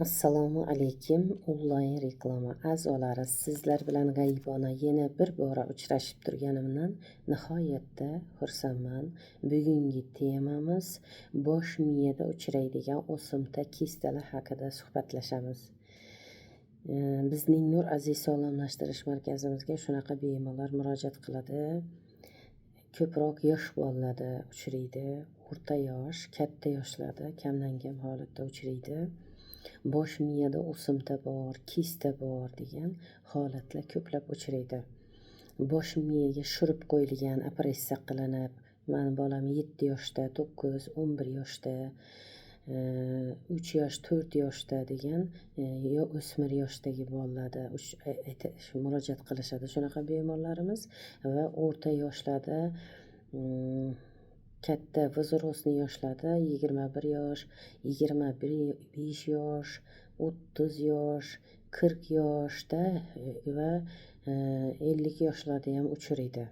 Assalomu alaykum, onlayn reklama a'zolari. Sizlar bilan g'aybona yana bir bora uchrashib turganimdan nihoyatda xursandman. Bugungi temamiz bosh miyada uchraydigan o'simta kistalar haqida suhbatlashamiz. Bizning Nur Aziz sog'lomlashtirish markazimizga shunaqa bemorlar murojaat qiladi. Ko'proq yosh bolalarda uchraydi, o'rta yosh, katta yoshlarda kamdan kam holatda uchraydi. Bosh miyada o'simta bor, kista bor degan holatlar ko'plab uchraydi. Bosh miyaga shurup qo'yilgan, operatsiya qilinib, mani bolam 7 yoshda, 9, 11 yoshda, 3 yosh, 4 yoshda degan yo o'smir yoshdagi bolalarda murojaat qilishadi shunaqa bemorlarimiz va o'rta yoshlarda, katta возрастный yoshlarda 21 yosh, 25 yosh, 30 yosh, 40 yoshda va 50 yoshlarda ham uchraydi.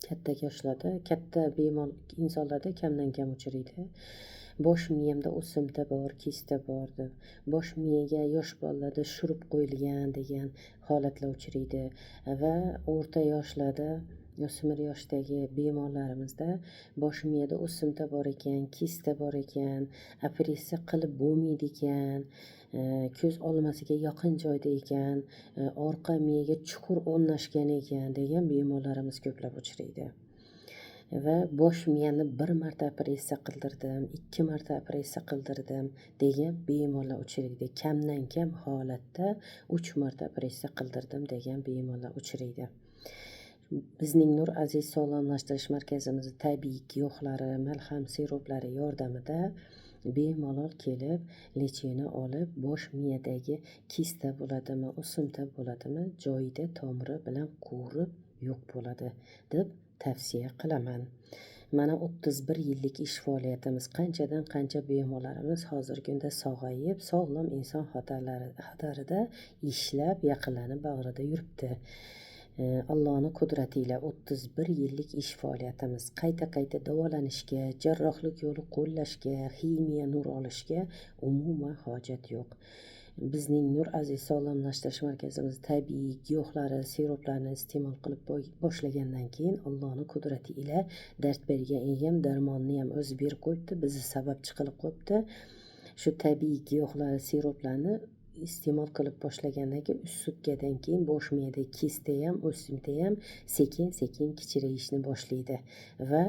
Katta yoshlarda, katta bemor insonlarda kamdan kam uchraydi. Bosh miyamda o'simta bor, kista bor deb, bosh miyaga yosh bolalarda shurup qo'yilgan degan holatlar uchraydi va o'rta yoshlarda, o'smir yoshdagi bemorlarimizda bosh miyada o'simta bor ekan, kista bor ekan, operatsiya qilib bo'lmaydi ekan, ko'z olmasiga yaqin joyda ekan, orqa miyaga chuqur o'rnashgan ekan degan bemorlarimiz ko'plab uchraydi. Va bosh miyani bir marta operatsiya qildirdim, 2 marta operatsiya qildirdim degan bemorlar uchraydi. Kamdan kam holatda 3 marta operatsiya qildirdim degan bemorlar uchraydi. Bizning Nur Aziz sog'lomlashtirish markazimiz tabiiy giyohlari, malham siroplari yordamida bemalol kelib, lechение olib, bosh miyadagi kista bo'ladimi, o'simta bo'ladimi, joyida tomiri bilan quvurib yo'q bo'ladi deb tavsiya qilaman. Mana 31 yillik ish faoliyatimiz, qanchadan qancha bemorlarimiz hozirgi kunda sog'ayib, sog'lom inson qatorida ishlab, yaqinlarni bag'rida yuribdi. Allohning qudrati ila 31 yillik ish faoliyatimiz qayta-qayta davolanishga, jarrohlik yo'li qo'llashga, ximiya nur olishga umuman hojat yo'q. Bizning Nur Aziz sog'lomlashtirish markazimiz tabiiy giyohlari, siroplarini iste'mol qilib boshlagandan keyin Allohning qudrati ila dard bergan egam darmonni ham o'zi berib qo'yibdi, bizni sababchi qilib qo'yibdi. Shu tabiiy giyohlari, siroplarni iste'mol qilib boshlagandan keyin 3 sutkadan keyin bosh miyada kista ham, o'simta ham sekin-sekin kichrayishni boshlaydi va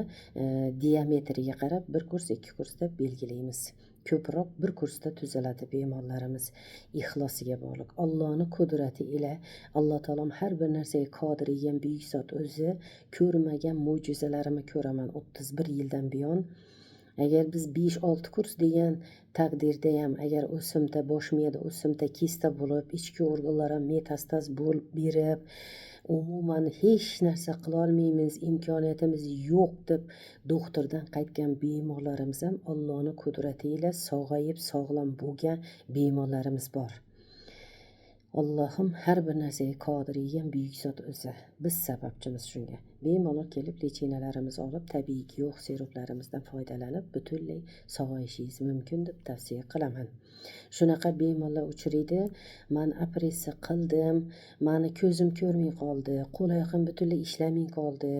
diametriga qarab 1 kurs, 2 kurs deb belgilaymiz. Ko'proq 1 kursda tuzaladi bemorlarimiz, ixlosiga bog'liq. Allohning qudrati ila Alloh taolom har bir narsaga qodir egan buyuk zot o'zi ko'rmagan mo'jizalarimni ko'raman 31 yildan buyon. Agar biz 5-6 kurs degan taqdirda ham agar o'simta, bosh miyada o'simta kista bo'lib, ichki organlar ham metastaz bo'lib berib, umuman hech narsa qila olmaymiz, imkoniyatimiz yo'q deb doktordan qaytgan bemorlarimiz ham Allohning qudrati ila sog'ayib, sog'lom bo'lgan bemorlarimiz bor. Allohim har bir narsaga qodir egan buyuk zot o'zi. Biz sababchimiz shunga. Bemalol kelib lechinalarimizni olib, tabiiy giyoh siroplarimizdan foydalanib, butunlay sog'ayishingiz mumkin deb tavsiya qilaman. Shunaqa bemorlar uchraydi. Men operatsiya qildim, mani ko'zim ko'rmay qoldi, qo'l oyog'im butunlay ishlamay qoldi,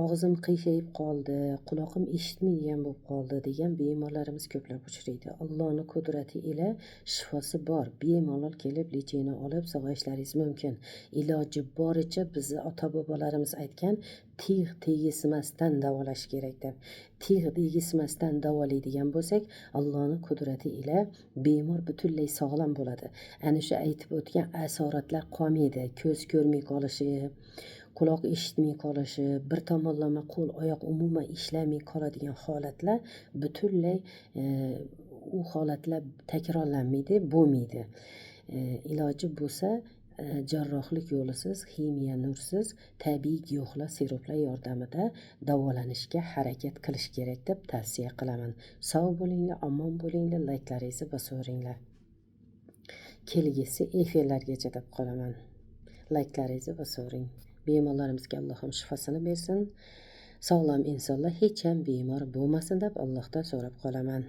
og'zim qiyshayib qoldi, quloqim eshitmaydigan bo'lib qoldi degan bemorlarimiz ko'plab uchraydi. Allohning qudrati ila shifosi bor. Bemalol kelib lechina olib sog'ayishlaringiz mumkin. Iloji boricha bizni ota-bobolarimiz aytgan tig' tegismasdan davolash kerak deb. Tig' tegismasdan davolaydigan bo'lsak, Allohning qudrati ila bemor butunlay sog'lom bo'ladi. Ana shu aytib o'tgan asoratlar qolmaydi. Ko'z ko'rmay qolishi, quloq eshitmay qolishi, bir tomonlama qo'l oyoq umuman ishlamay qoladigan holatlar butunlay u holatlar takrorlanmaydi, bo'lmaydi. Iloji bo'lsa jarrohlik yo'lisiz, ximiya nursiz, tabiiy giyohlar, siroplar yordamida davolanishga harakat qilish kerak deb tavsiya qilaman. Sog' bo'linglar, omon bo'linglar, layklaringizni bosaveringlar. Kelgusi efirlargacha deb qolaman. Layklaringizni bosavering. Bemorlarimizga Allohim shifosini bersin. Sog'lom insonlar hech ham bemor bo'lmasin deb Allohdan so'rab qolaman.